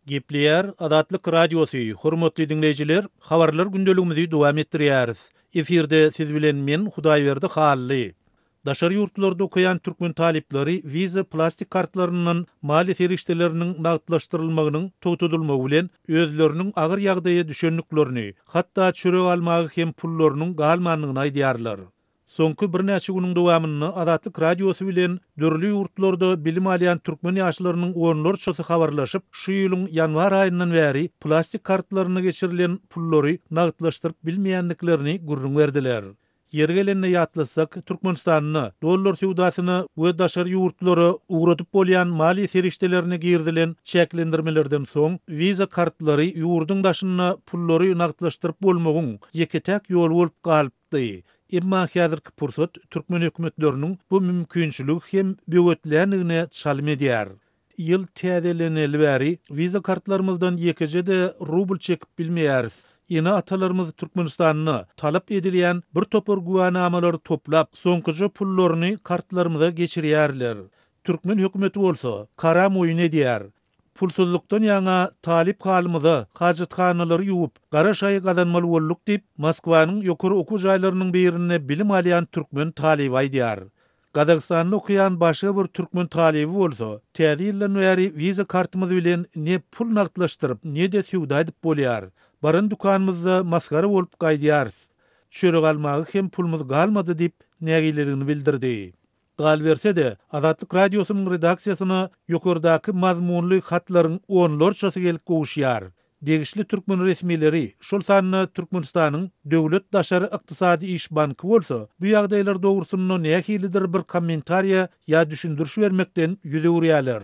Gepleýär Azatlyk Radiosy, Hormatly diňleýjiler, habarlar gündeligimizi dowam etdirýäris. Efirde siz bilen men Hudaýberdi Hally. Daşary ýurtlarda okaýan türkmen talyplary Visa plastik kartlaryndan maliýe serişdeleriniň nagtlaşdyrylmagynyň togtadylmagy bilen özleriniň agyr ýagdaýa düşendiklerini, hatda çörek almaga hem pullarynyň galmandygyny aýdýarlar. Soňky birnäçe günüň dowamynda Azatlyk Radiosy bilen dürli ýurtlarda bilim alýan türkmen ýaşlarynyň onlarçasy habarlaşyp, şu ýylyň ýanwar aýyndan bäri plastik kartlaryna geçirilen pullary nagtlaşdyryp bilmeýändiklerini gürrüň berdiler. Ýeri gelende ýatlatsak, Türkmenistanda dollar söwdasyna we daşary ýurtlara ugradyp bolýan maliýe serişdelerine girizilen çäklendirmelerden soň, Visa kartlary ýurduň daşynda pullary nagtlaşdyryp bolmagyň ýeke-täk ýoly bolup galypdy. Dy. Emma häzirki pursat türkmen hökümetleriniň bu mümkinçiligi hem böwetländigine çalym edýär. Ýyl täzeleneli bäri Visa kartlarymyzdan ýekeje-de rubl çekip bilmeýäris. Ene-atalarymyz Türkmenistanda talap edilýän bir topar güwänamalary toplap, soňkuja pullaryny kartlarymyza geçirýärler. Türkmen hökümeti bolsa karam oýun edýär. Pulsuzlykdan ýaňa talyp halymyza hajathanalary ýuwup, gara şaýy gazanmaly bolduk diýip, Moskwanyň ýokary okuw jaýlarynyň birinde bilim alýan türkmen talyby aýdýar. Gazagystanda okaýan başga bir türkmen talyby bolsa, Täze ýyldan bäri wiza kartymyz bilen ne pul nagtlaşdyryp, ne-de söwda edip bolýar. Baran dükanymyzda masgara bolup gaýdýarys. Çörek almaga hem pulumyz galmady diýip, nägileligini bildirdi. Galyberse-de, Azatlyk Radiosynyň redaksiýasyna ýokardaky mazmunly hatlaryň onlarçasy gelip gowuşýar. Degişli türkmen resmileri, şol sanda Türkmenistanyň Döwlet daşary ykdysady iş banky bolsa, bu ýagdaýlar dogrusynda nähilidir bir kommentariýa ýa düşündiriş bermekden ýüz öwürýärler.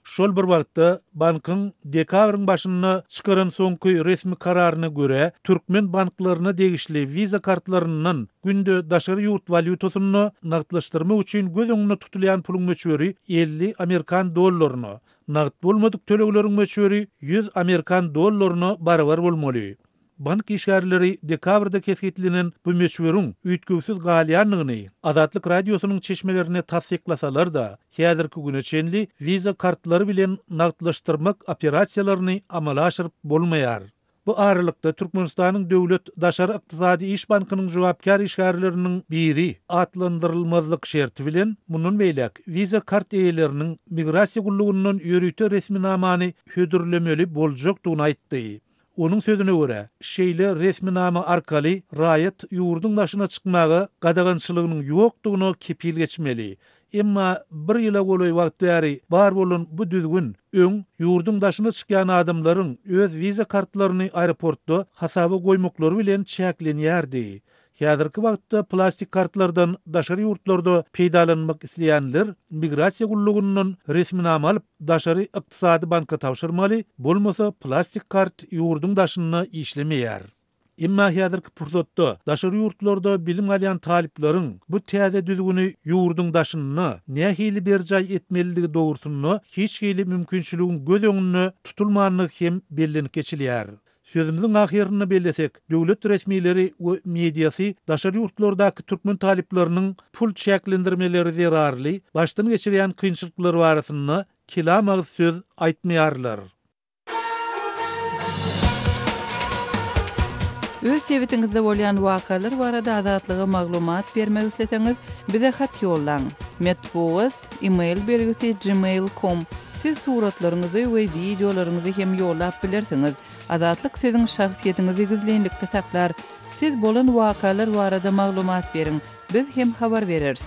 Şol bir wagtda, bankyň dekabryň başynda çykaran soňky resmi kararyna görä, türkmen banklaryna degişli Visa kartlaryndan günde daşary ýurt walýutasynda nagtlaşdyrmak üçin göz öňünde tutulýan puluň möçberi 50 amerikan dollaryna, nagt bolmadyk tölegleriň möçberi 100 amerikan dollaryna barabar bolmaly. Bank işgärleri dekabrda kesgitlenen bu möçberiň üýtgewsiz galýandygyny Azatlyk Radiosynyň çeşmelerine tassyklasalar-da, häzirki güne çenli Visa kartlary bilen nagtlaşdyrmak operasiýalaryny amala aşyryp bolmaýar. Bu aralykda, Türkmenistanyň Döwlet daşary ykdysady iş bankynyň jogapkär işgärleriniň biri atlandyrylmazlyk şerti bilen, mundan beýläk Visa kart eýeleriniň Migrasiýa gullugyndan ýörite resminamany hödürlemeli boljakdygyny aýtdy. Onuň sözüne görä, şeýle resminama arkaly raýat ýurduň daşyna çykmaga gadagançylygynyň ýokdugyna kepil geçmeli. Emma bir ýyla golaý wagt bäri bar bolan bu düzgün öň ýurduň daşyna çykýan adamlaryň öz wiza kartlaryny aeroportda hasaba goýmaklary bilen çäklenýärdi. Häzirki wagtda plastik kartlardan daşary ýurtlarda peýdalanmak isleýänler migrasiýa gullugyndan resminama alyp, daşary ykdysady banka tabşyrmaly, bolmasa plastik kart ýurduň daşynda işlemeýär. Emma häzirki pursatda daşary ýurtlarda bilim alýan talyplaryň bu täze düzgüni ýurduň daşynda nähili berjaý etmelidigi dogrusynda hiç hili mümkinçiligiň göz öňünde tutulmandygy hem bellenip geçilýär. Sözümiziň ahyrynda bellesek, döwlet resmileri we mediasy daşary ýurtlardaky türkmen talyplarynyň pul çäklendirmeleri zerarly başdan geçirýän kynçylyklary barasynda kelam agyz söz aýtmaýarlar. Öz sebitiňizde bolýan wakalar barada Azatlyga maglumat bermek isleseňiz, bize hat ýollaň. Metbugat, e-mail belgisi gmail com. Siz suratlaryňyzy we wideolaryňyzy hem ýollap bilersiňiz. Azatlyk siziň şahsyýetiňizi gizlinlikde saklar. Siz bolan wakalar barada maglumat beriň, biz hem habar bereris.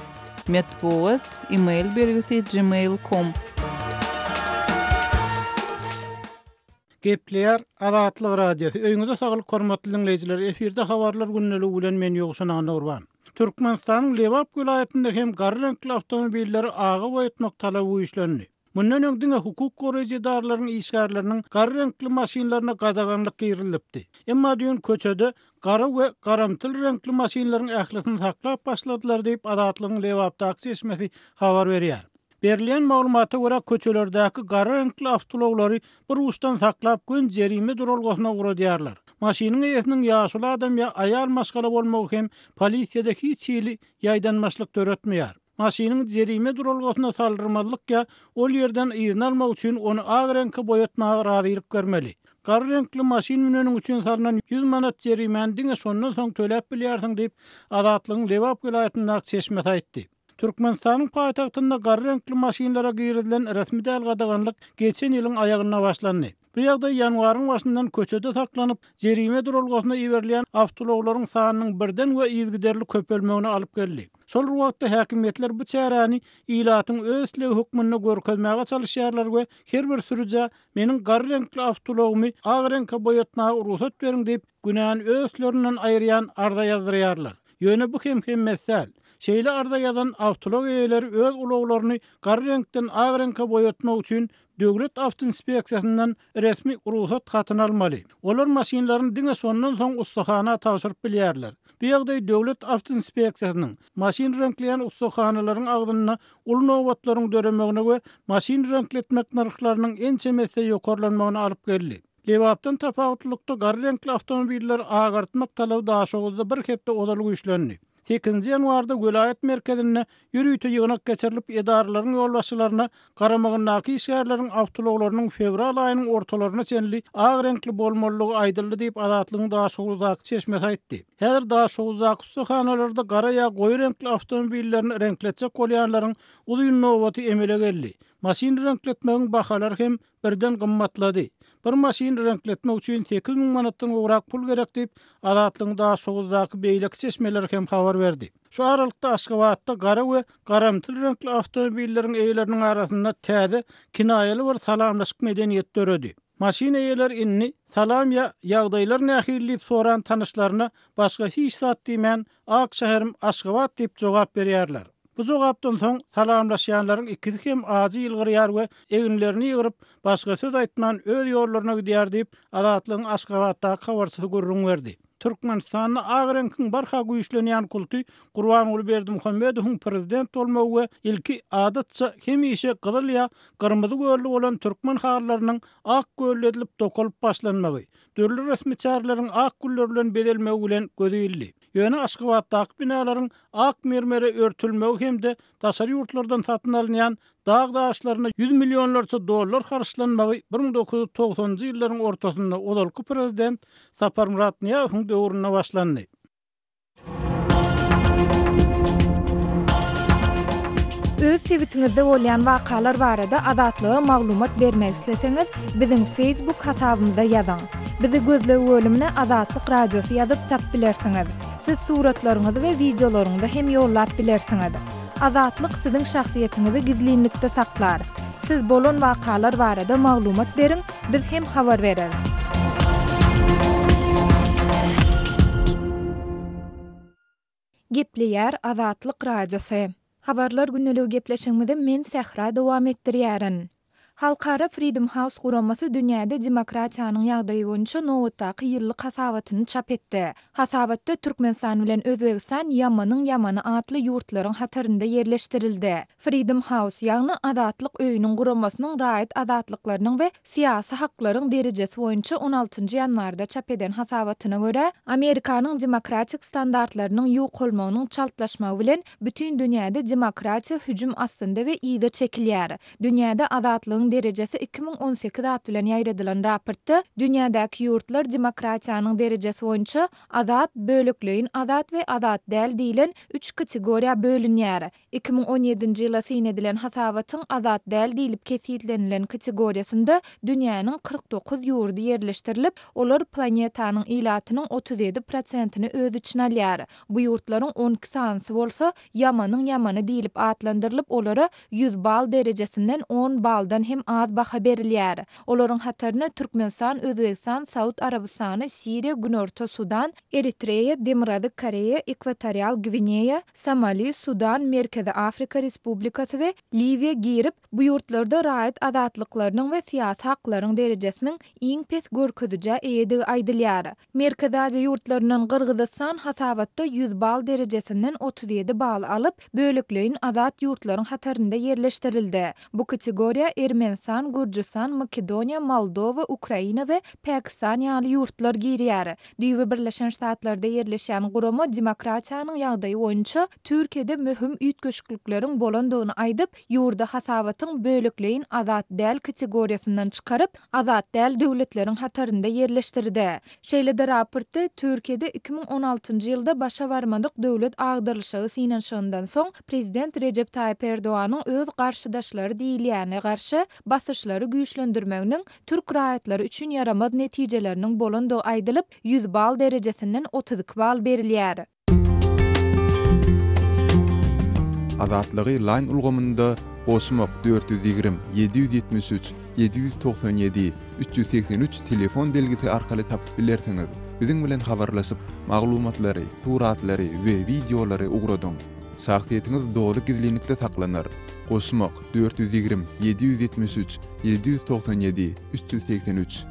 Metbugat, e-mail belgisi gmail com. Gepleýär Azatlyk Radiosy. Öýüňize saglyk hormatly diňleýjiler! Efirde habarlar gündeligi bilen men Ýowşan Annagurban. Türkmenistanyň Lebap welaýatynda hem gara reňkli awtomobilleri aga boýatmak talaby güýçlendi. Mundan öň diňe hukuk goraýjy edaralaryň işgärleriniň gara reňkli maşynlaryna gadaganlyk girizilipdi. Emma düýn köçede gara we garamtyl reňkli maşynlaryň ählisini saklap başladylar diýip, Azatlygyň Lebapdaky çeşmesi habar berýär. Berilýän maglumata görä, köçelerdäki gara reňkli awtoulaglary bir uçdan saklap, göni jerime duralgasyna ugradýarlar. Maşynyň eýesiniň ýaşuly adam ýa aýal maşgala bolmagy hem polisiýada hiç hili ýaýdanmaçlyk döretmeýär. Maşynyňy jerime duralgasyna saldyrmazlyk ýa ol ýerden yzyna almak üçin ony ak reňke boýatmaga razylyk bermeli. Gara reňkli maşyn müneniň üçin salnan 100 manat jerimäni diňe şondan soň töläp bilýärsiň diýip, Azatlygyň Lebap welaýatyndaky çeşmesi aýtdy. Türkmenistanyň paýtagtynda gara reňkli maşynlara girizilen resmi däl gadaganlyk geçen ýylyň aýagynda başlandy. Bu ýagdaý ýanwaryň başyndan köçede saklanyp, jerime duralgasyna iberilýän awtoulaglaryň sanynyň birden we yzygiderli köpelmegine alyp geldi. Şol bir wagtda, häkimiýetler bu çäräni ilatyň öz islegi hökmünde görkezmäge çalyşýarlar we her bir sürüjä meniň gara reňkli awtoulagymy ak reňke boýatmaga rugsat beriň diýip, günäni öz üstlerinden aýyrýan arza ýazdyrýarlar. Ýöne bu hem hemmesi däl. Şeýle arza ýazan awtoulag eýeleri öz ulaglaryny gara reňkden ak reňke boýatmak üçin Döwlet awtoinspeksiýasyndan resmi rugsat hatyny almaly. Olar maşynlaryny diňe şondan soň ussahana tabşyryp bilýärler. Bu ýagdaý Döwlet awtoinspeksiýasynyň, maşyn reňkleýän ussahanalaryň agzynda uly nobatlaryň döremegine we maşyn reňkletmek nyrhlarynyň ençeme esse ýokarlanmagyna alyp geldi. Lebapdan tapawutlylykda gara reňkli awtomobilleri agartmak talaby Daşoguzda bir hepde ozal güýçlendi. Sekizinji ýanwarda welaýat merkezinde ýörite ýygnak geçirilip, edaralaryň ýolbaşçylaryna garamagyndaky işgärleriň awtoulaglarynyň fewral aýynyň ortalaryna çenli ak reňkli bolmalydygy aýdyldy diýip, Azatlygyň Daşoguzdaky çeşmesi aýtdy. Häzir Daşoguzdaky ussahanalarda gara ýa goýy reňkli awtomobillerini reňkletjek bolýanlaryň uzyn nobaty emele geldi. Maşyn reňkletmegiň bahalary hem birden gymmatlady. Bir maşyny reňkletmek üçin 8000 manatdan gowrak pul gerek diýip, Azatlygyň Daşoguzdaky beýleki çeşmeleri hem habar berdi. Şu aralykda Aşgabatda gara we garamtyl reňkli awtomobilleriň eýeleriniň arasynda täze, kinaýaly bir salamlaşyk medeniýeti döredi. Maşyn eýeleri indi Salam ýa ýagdaýlar nähili diýip soran tanyşlaryna başga hiç zat diýmän, Ak şäherim Aşgabat diýip jogap berýärler. Bu jogapdan soň salamlaşýanlaryň ikisi hem ajy ýylgyrýar we eginlerini ýygryp, başga söz aýtman öz ýollaryna gidýär diýip, Azatlygyň Aşgabatdaky habarçysy gürrüň berdi. Türkmenistanda ak reňkiň barha güýçlenýän kulty Gurbanguly Berdimuhamedowyň prezident bolmagy we ilki adatça hemişe gyzyl ýa gyrmyzy gölli bolan türkmen halylarynyň ak gölli edilip dokalyp başlanmagy, dürli resmi çäreleriň ak güller bilen bezelmegi bilen göze ildi. Ýöne Aşgabatdaky binalaryň ak mermere örtülmegi hem-de daşary ýurtlardan satyn alynýan dag daşlaryna ýüz millionlarça dollar harçlanmagy 1990-njy ýyllaryň ortasynda ozalky prezident Saparmyrat Nyýazowyň döwründe başlandy. Öz sebitiňizde bolýan wakalar barada Azatlyga maglumat bermek isleseňiz, biziň Facebook hasabymyza ýazyň. Bizi gözleg bölümine Azatlyk Radiosy ýazyp tap bilersiňiz. Siz suratlaryňyzy we wideolaryňyzy hem ýollap bilersiňiz. Azatlyk siziň şahsyýetiňizi gizlinlikde saklar. Siz bolan wakalar barada maglumat beriň, biz hem habar bereris. Gepleýär Azatlyk Radiosy. Habarlar gündeligi gepleşigimizi men Sähra dowam etdirýärin. Halkara Freedom House guramasy dünýäde demokratiýanyň ýagdaýy boýunça nobatdaky ýyllyk hasabatyny çap etdi. Hasabatda Türkmenistan bilen Özbegistan ýamanyň ýamany atly ýurtlaryň hatarynda ýerleşdirildi. Freedom House, ýagny Azatlyk öýüniň guramasynyň raýat azatlyklarynyň we syýasy haklaryň derejesi boýunça on altynjy ýanwarda çap eden hasabatyna görä, Amerikanyň demokratik standartlarynyň ýukalmagynyň çaltlaşmagy bilen bütin dünýäde demokratiýa hüjüm astynda we yza çekilýär. Dünýäde azatlygyň derejesi 2018 at bilen ýaýradylan raportda dünýädäki ýurtlar demokratiýanyň derejesi boýunça azat, bölekleýin azat we azat däl diýlen üç kategoriýa bölünýär. 2017-nji ýyla syn edilen hasabatyň azat däl diýlip kesgitlenilen kategoriýasynda dünýäniň 49 ýurdy ýerleşdirilip, olar planetanyň ilatynyň 37 prosentini öz içine alýar. Bu ýurtlaryň 12 sanysy bolsa ýamanyň ýamany diýlip atlandyrylyp, olara 100 bal derejesinden on baldan hem az baha berilýär. Olaryň hataryna Türkmenistan, Özbegistan, Saud Arabystany, Siriýa, Günorta Sudan, Eritreýa, Demirgazyk Koreýa, Ekwatorial Gwineýa, Somali, Sudan, Merkezi Afrika Respublikasy we Liwiýa girip, bu ýurtlarda raýat azatlyklarynyň we syýasy haklaryň derejesiniň iň pes görkezijä eýedigi aýdylýar. Merkezi Aziýa ýurtlaryndan Gyrgyzystan hasabatda 100 bal derejesinden 37 bal alyp, bölekleýin azat ýurtlaryň hatarynda ýerleşdirildi. Bu kategoriýa Ermenistan. Ermenistan, Gürjüstan, Makedoniýa, Moldowa, Ukraina we Pakistan ýaly ýurtlar girýär. Düýbi Birleşen Ştatlarda ýerleşýän gurama demokratiýanyň ýagdaýy boýunça Türkiýede möhüm üýtgeşiklikleriň bolandygyny aýdyp, ýurdy hasabatyň bölekleýin azat däl kategoriýasyndan çykaryp, azat däl döwletleriň hatarynda ýerleşdirdi. Şeýle-de raportda Türkiýede 2016-njy ýylda başa barmadyk döwlet agdarylyşygy synanyşygyndan soň prezident Rejep Taýyp Erdoganyň öz garşydaşlary diýilýäne garşy basyşlary güýçlendirmeginiň türk raýatlary üçin ýaramaz netijeleriniň bolandygy aýdylyp, 100 bal derejesinden 32 bal berilýär. Azatlygy Line ulgamynda goşmak 420 773 797 383 telefon belgisi arkaly tapyp bilersiňiz. Biziň bilen habarlaşyp, maglumatlary, suratlary we wideolary ugradyň. Şahsyýetiňiz doly gizlinlikde saklanar. Goşmak 420 773 797 383.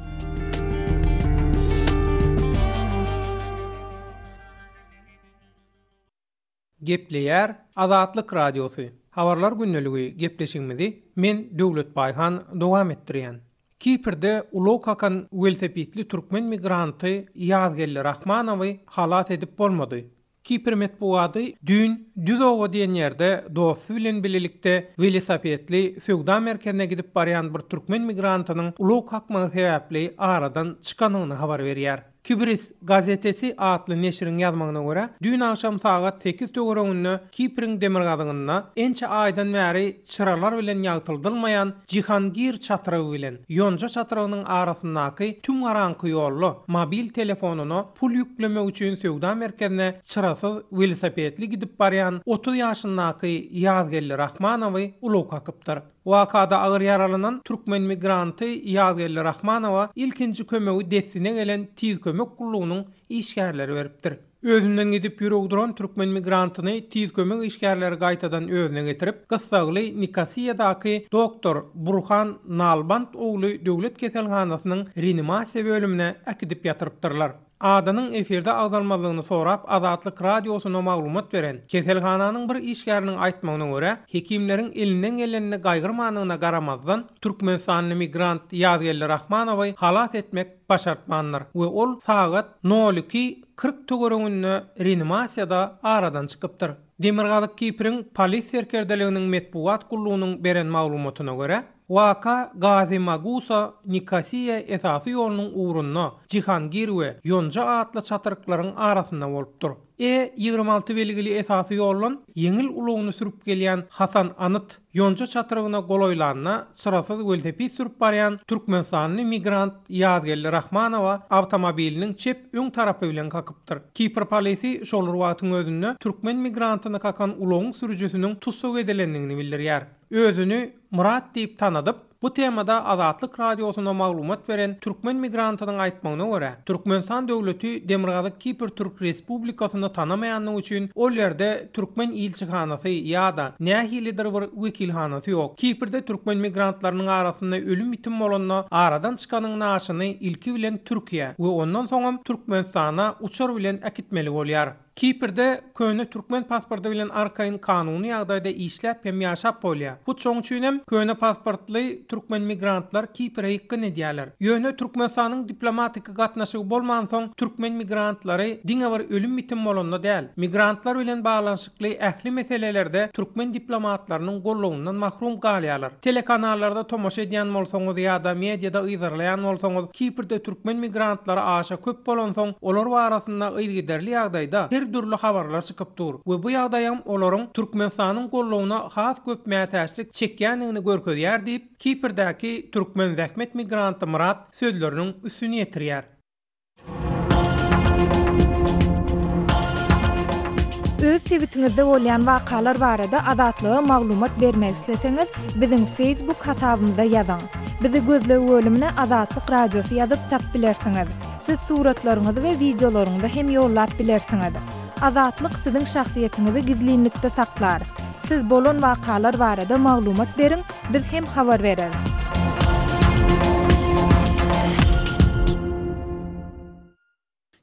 Gepleýär Azatlyk Radiosy, Habarlar gündeligi gepleşigimizi men Döwlet Baýhan dowam etdirýän. Kiprde ulag kakan welosipedli türkmen migranty Ýazgeldi Rahmanowy halas edip bolmady. Kipr metbugaty düýn Düz oba diýen ýerde dosty bilen bilelikde welosipedli söwda merkezine gidip barýan bir türkmen migrantynyň ulag kakmagy sebäpli aradan çykandygyny habar berýär. Kibris gazetesi atly neşiriň ýazmagyna görä, düýn agşam sagat sekiz töwereginde Kipriň demirgazygynda ençe aýdan bäri çyralar bilen ýagtyldylmaýan Jihangir çatrygy bilen Ýonja çatrygynyň arasyndaky tüm garaňky ýolda mobil telefonyna pul ýüklemek üçin söwda merkezine çyrasyz welosipedli gidip barýan 30 ýaşyndaky Ýazgeldi Rahmanowy ulag kakypdyr. Wakada agyr ýaralanan türkmen migranty Ýazgeldi Rahmanowa ilkinji kömegi dessine gelen Tiz kömek gullugynyň işgärleri beripdir. Özünden gidip ýüregi duran türkmen migrantyny Tiz kömek işgärleri gaýtadan özüne getirip, gyssagly Nikosiýadaky doktor Burhan Nalbant ogly döwlet keselhanasynyň reanimasiýa bölümine äkidip ýatyrypdyrlar. Adynyň efirde agzalmazlygyny sorap Azatlyk Radiosyna maglumat beren keselhananyň bir işgäriniň aýtmagyna görä, hekimleriň elinden gelenini gaýgyrmandygyna garamazdan, türkmenistanly migrant Ýazgeldi Rahmanowy halas etmek başartmandyr we ol sagat nol iki, 40 töwereginde reanimasiýada aradan çykypdyr. Demirgazyk Kipriň polis serkerdeliginiň metbugat gullugynyň beren maglumatyna görä, Waka Gazi-Magusa, Nikosiýa esasy ýolunyň ugrunda Jihangir we Ýonja atly çatryklaryň arasynda bolupdyr. E 26 belgili esasy ýoldan ýeňil ulagyny sürüp gelýän Hasan Anyt Ýonja çatrygyna golaýlanda çyrasyz welosiped sürüp barýan türkmenistanly migrant Ýazgeldi Rahmanowa awtomobiliniň çep öň tarapy bilen kakypdyr. Kipr polisi şol bir wagtyň özünde türkmen migrantyny kakan ulagyň sürüjisiniň tussag edilendigini bildirýär. Özüni Myrat diýip tanadyp, bu temada Azatlyk Radiosyna maglumat beren türkmen migrantynyň aýtmagyna görä, Türkmenistan döwleti Demirgazyk Kipr Türk Respublikasyny tanamaýandygy üçin ol ýerde türkmen ilçihanasy ýa-da nähilidir bir wekilhanasy ýok. Kiprde türkmen migrantlarynyň arasynda ölüm-ýitim bolanda aradan çykanyň naşyny ilki bilen Türkiýä we ondan soňam Türkmenistana uçar bilen äkitmeli bolýar. Kiprde köne türkmen pasporty bilen arkaýyn kanuny ýagdaýda işläp hem ýaşap bolýar. Hut şoň üçin hem köne pasportly türkmen migrantlar Kipre ýykgyn edýärler. Ýöne Türkmenistanyň diplomatiki gatnaşygy bolmansoň türkmen migrantlary diňe bir ölüm-ýitim bolanda däl, migrantlar bilen baglanyşykly ähli meselelerde türkmen diplomatlarynyň gollawyndan mahrum galýarlar. Telekanallarda tomaşa edýän bolsaňyz ýa-da mediada yzarlaýan bolsaňyz Kiprde türkmen migrantlary aşa köp bolansoň, olar barasynda yzygiderli ýagdaýda her dürli habarlar çykyp dur we bu ýagdaýam olaryň Türkmenistanyň goldawyna has köp mätäçlik çekýändigini görkezýär diýip, Kiprdäki türkmen zähmet migranty Myrat sözleriniň üstüni ýetirýär. Öz sebitiňizde bolýan wakalar barada Azatlyga maglumat bermek isleseňiz, biziň Facebook hasabymyza ýazyň. Bizi gözleg bölümine Azatlyk Radiosy ýazyp tap bilersiňiz. Siz suratlaryňyzy we wideolaryňyzy hem ýollap bilersiňiz. Azatlyk siziň şahsyýetiňizi gizlinlikde saklar. Siz bolan wakalar barada maglumat beriň, biz hem habar bereris.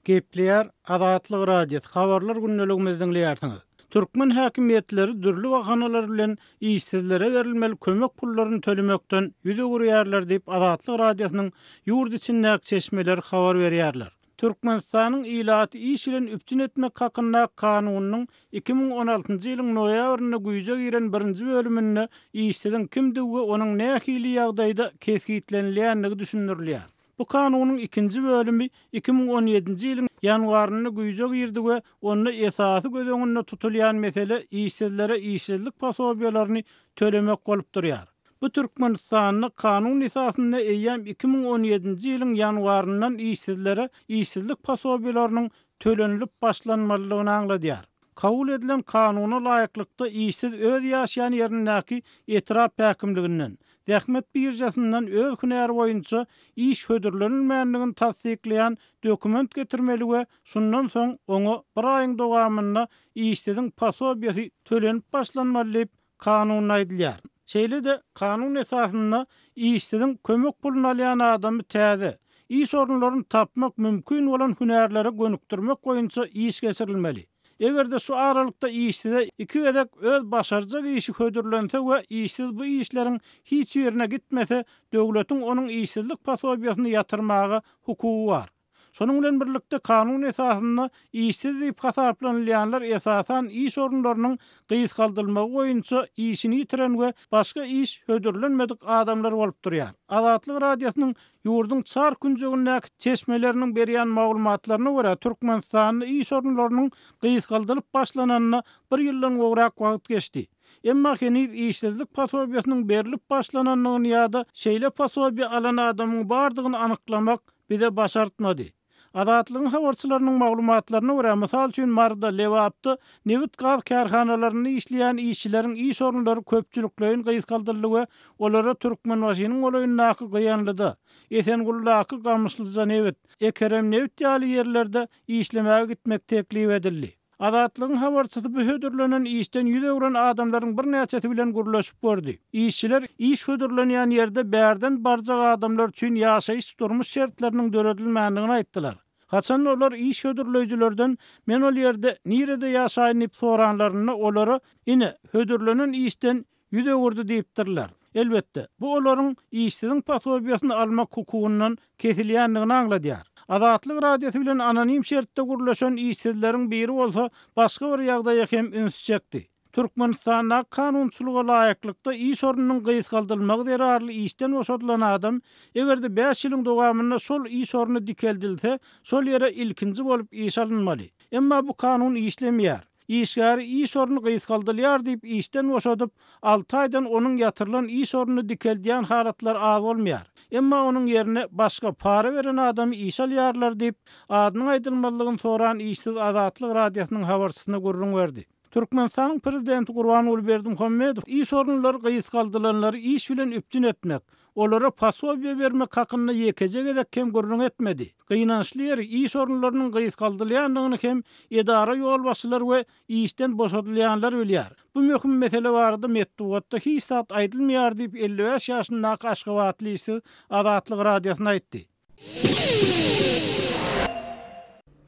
Gepleýär Azatlyk Radiosy, Habarlar gündeligimizi diňleýärsiňiz. Türkmen häkimiýetleri dürli bahanalar bilen işsizlere berilmeli kömek pullaryny tölemekden ýüz öwürýärler diýip, Azatlyk Radiosynyň ýurt içindäki çeşmeleri habar berýärler. Türkmenistanyň Ilaty iş bilen üpjün etmek hakynda Kanunynyň 2016-njy ýylyň noýabrynda güýje giren birinji bölüminde işsiziň kimdigi we onuň nähili ýagdaýda kesgitlenilýändigi düşündirilýär. Bu Kanunyň ikinji bölümi 2017-nji ýylyň ýanwarynda güýje girdi we onda esasy göz öňünde tutulýan mesele işsizlere işsizlik posobiýalaryny tölemek bolup durýar. Bu Türkmenistanda kanun esasynda eýýäm 2017-nji ýylyň ýanwaryndan işsizlere işsizlik posobiýalarynyň tölenilip başlanmalydygyny aňladýar. Kabul edilen kanuna laýyklykda işsiz öz ýaşaýan ýerindäki etrap häkimliginden, zähmet biržasyndan öz hünäri boýunça iş hödürlenilmändigini tassyklaýan dokument getirmeli we şundan soň oňa bir aýyň dowamynda işsiziň posobiýasy tölenip başlanmaly diýip, kanunda aýdylýar. Şeýle-de, kanun esasynda işsiziň kömek puluny alýan adamy täze, iş orunlaryny tapmak mümkin bolan hünärlere gönükdirmek boýunça iş geçirilmeli. Eger-de şu aralykda işsize iki gezek öz başarjak işi hödürlense we işsiz bu işleriň hiç birine gitmese, döwletiň onuň işsizlik posobiýasyny ýatyrmaga hukugy bar. Şonuň bilen birlikde, kanun esasynda işsiz diýip hasaplanylýanlar esasan iş orunlarynyň gysgaldylmagy boýunça işini ýitiren we başga iş hödürlenmedik adamlar bolup durýar. Azatlyk Radiosynyň ýurduň çar künjegindäki çeşmeleriniň berýän maglumatlaryna görä, Türkmenistanda iş orunlarynyň gysgaldylyp başlananyna bir ýyldan gowrak wagt geçdi. Emma heniz işsizlik posobiýasynyň berlip başlanandygyny ýa-da şeýle posobiýa alan adamyň bardygyny anyklamak bize başartmady. Azatlygyň habarçylarynyň maglumatlaryna görä, mysal üçin, Maryda, Lebapda nebit-gaz kärhanalarynda işleýän işçileriň iş orunlary köpçülikleýin gysgaldyldy we olara Türkmenbaşynyň golaýyndaky Gyýanlyda, Esenguldaky Gamyşlyjanebit, Ekeremnebit ýaly ýerlerde işlemäge gitmek teklip edildi. Azatlygyň habarçysy bu hödürlenen işden ýüz öwren adamlaryň birnäçesi bilen gürleşip gördi. Işçiler iş hödürlenýän ýerde bärden barjak adamlar üçin ýaşaýyş-durmuş şertleriniň döredilmändigini aýtdylar. Haçanda olar iş hödürleýjilerden men ol ýerde nirede ýaşaýyn diýip soranlarynda olara ine, hödürlenen işden ýüz öwürdi diýipdirler. Elbetde, bu olaryň işsiziň posobiýasyny almak hukugyndan kesilýändigini aňladýar. Azatlyk Radiosy bilen anonim şertde gürleşen işsizleriň biri bolsa başga bir ýagdaýa hem ünsi çekdi. Türkmenistandaky kanunçylyga laýyklykda iş ornunyň gysgaldylmagy zerarly işden boşadylan adam, eger-de bäş ýylyň dowamynda şol iş orny dikeldilse, şol ýere ilkinji bolup işe alynmaly. Emma bu kanun işlemeýär. Işgäri iş orny gysgaldylýar diýip işden boşadyp, alty aýdan onuň ýatyrylan iş ornuny dikeldýän halatlar az bolmaýar. Emma onuň ýerine başga, para beren adamy işe alýarlar diýip, adynyň aýdylmazlygyny soran işsiz Azatlyk Radiosynyň habarçysyna gürrüň berdi. Türkmenistanyň prezidenti Gurbanguly Berdimuhamedow iş orunlary gysgaldylanlary iş bilen üpjün etmek, Olara posobiýe bermek hakynda ýekeje gezek hem gürrüň etmedi. Gynançly ýeri, iş orunlarynyň gysgaldylýandygyny hem edara ýolbaşçylary we işden boşadylýanlar bilýär. Bu möhüm mesele barada metbugatda hiç zat aýdylmaýar diýip, 55 ýaşyndaky aşgabatly işsiz Azatlyk Radiosyna aýtdy.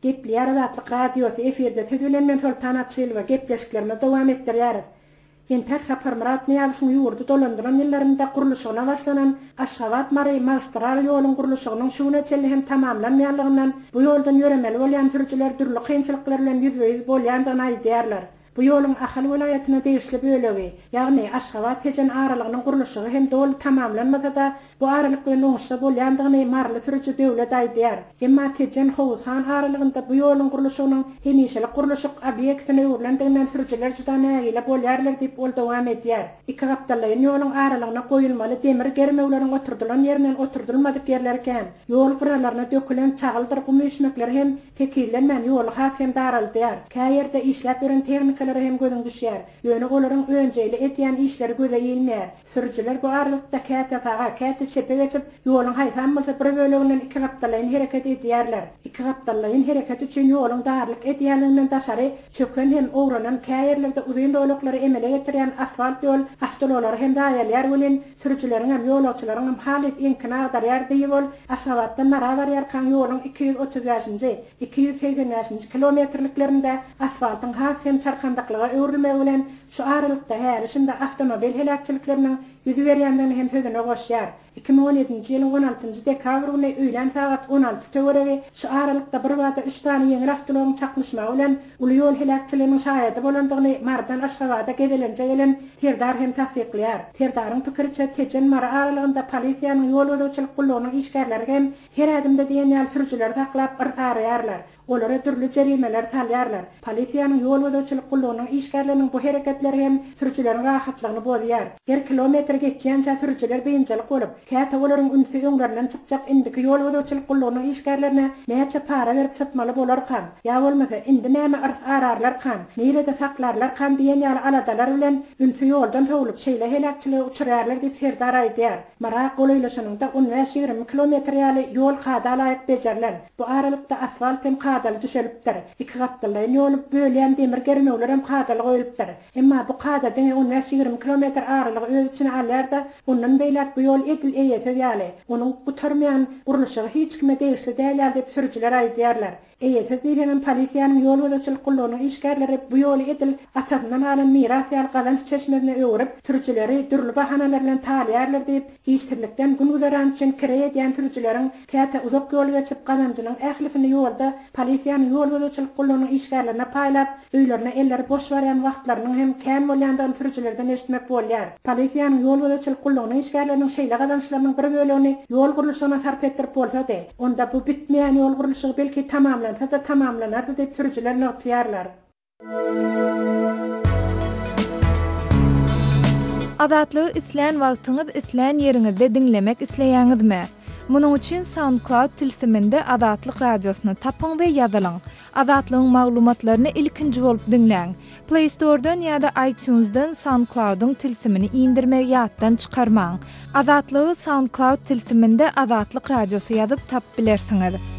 Gepleýär Azatlyk Radiosy, efirde siz bilen men Soltan Açylowa, gepleşiklerimizi dowam etdirýäris. Entäk Saparmyrat Nyýazowyň ýurdy dolandyran ýyllarynda gurluşygyna başlanan Aşgabat-Mary magistral ýoluň gurluşygynyň şu güne çenli hem tamamlanmaýanlygyndan bu ýoldan ýöremeli bolýan sürüjiler dürli kynçylyklar bilen ýüzbe-ýüz bolýandygyny aýdýarlar. Bu ýoluň Ahal welaýatyna degişli bölegi, ýagny Aşgabat-Tejen aralygynyň gurluşygy hem doly tamamlanmasa-da, bu aralyk bilen oňuşsa bolýandygyny maryly sürüji Döwlet aýdýar. Emma Tejen-Howuzhan aralygynda bu ýoluň gurluşygynyň hemişelik gurluşyk obýektine öwrülendiginden sürüjiler juda nägile bolýarlar diýip, ol dowam edýär. Ikigapdallaýyn ýoluň aralygyna goýulmaly demir germewleriň oturdylan ýerinden oturdylmadyk ýerleri kän. Ýol gyralaryna dökülen çagyldyr gum üýşmekleri hem Tekizlenmän, ýoly has hem daraldýar. Kä ýerde işläp ýören tehnikalara hem gözüň düşýär. Ýöne olaryň önjeýli edýän işleri göze ilmeýär. Sürüjiler bu aralykda käte saga, käte çepe geçip, ýoluň haýsam bolsa bir böleginden ikigapdallaýyn hereket edýärler. Ikigapdallaýyn hereket üçin ýoluň darlyk edýänliginden daşary, çöken hem owranan, kä ýerlerde uzyn zolaklary emele getirýän asfalt ýol awtoulaglary hem zaýalýar welin, Sürüjileriňem, ýolagçylaryňam halys eňkini agdarýar diýip ol, Aşgabatdan Mara barýarkaň ýoluň 235-nji, 285-nji kilometrliklerinde asfaltyň has hem çarkandak. gandaklyga öwrülmegi bilen şu aralykda häli-şindi awtomobil heläkçilikleriniň ýüz berýändigini hem sözüne goşýar. 2017-nji ýylyň on altynjy dekabr güni öýlän sagat 16 töweregi şu aralykda birbada üç sany ýeňil awtoulagyň çaknyşmagy bilen uly ýol heläkçiliginiň şaýady bolandygyny Marydan Aşgabada gezelenje gelen Serdar hem tassyklaýar. Serdaryň pikiriçe, Tejen-Mary aralygynda polisiýanyň ýol gözegçilik gullugynyň işgärleri hem her ädimde diýen ýaly sürüjileri saklap yrsaraýarlar. Olara dürli jerimeleri salýarlar. Polisiýanyň ýol gözegçilik gullugynyň işgärleriniň bu hereketleri hem sürüjileriň rahatlygyny bozýar. Her kilometr geçýänçä sürüjiler biynjalyk bolup, käte olaryň ünsi öňlerinden çykjak indiki ýol gözegçilik gullugynyň işgärlerine näçe para berip sypmaly bolarkam, ýa bolmasa indi näme yrs ararlarkam, nirede saklarlarkam diýen ýaly aladalar bilen ünsi ýoldan sowlup şeýle heläkçilige uçraýarlar diýip Serdar aýdýar. Mara golaýlaşanyňda on bäş-ýigrimi kilometr ýaly ýol kada laýyk bejerilen. Bu aralykda asfalt hem kadaly düşelipdir. Ikigapdallaýyn ýoly bölýän demir germewlerem kadaly goýlupdyr. Emma bu kada diňe on bäş-ýigrimi kilometr aralygy öz içine alýar-da, ondan beýläk bu ýol edil eýesiz ýaly, onuň gutarmaýan gurluşygy hiç kime degişli däl ýaly diýip sürüjiler aýdýarlar. Eýesiz diýseňem polisiýanyň ýol gözegçilik gullugynyň işgärleri bu ýoly edil atasyndan galan miras ýaly gazanç çeşmesine öwrüp, sürüjileri dürli bahanalar bilen talaýarlar diýip, Işsizlikden gün-güzeran üçin kireý edýän sürüjileriň käte uzak ýol geçip, gazanjynyň ählisini ýolda polisiýanyň ýol gözegçilik gullugynyň işgärlerine paýlap, öýlerine elleri boş barýan wagtlarynyň hem kän bolýandygyny sürüjilerden eşitmek bolýar. Polisiýanyň ýol gözegçilik gullugynyň işgärleriniň şeýle gazançlarynyň bir bölegini ýol gurluşygyna sarp etdirip bolsady, onda bu bitmeýän ýol gurluşygy belki tamamlansa-da tamamlanardy diýip sürüjiler nygtaýarlar. Azatlygy islän wagtyňyz, islän ýeriňizde diňlemek isleýäňizmi? Munuň üçin SoundCloud tilsiminde Azatlyk Radiosyny tapyň we ýazylyň. Azatlygyň maglumatlaryny ilkinji bolup diňläň. Play Store-dan ýa-da iTunes-dan SoundCloud-yň tilsimini indirmegi ýatdan çykarmaň. Azatlygy SoundCloud tilsiminde Azatlyk Radiosy ýazyp tapyp bilersiňiz.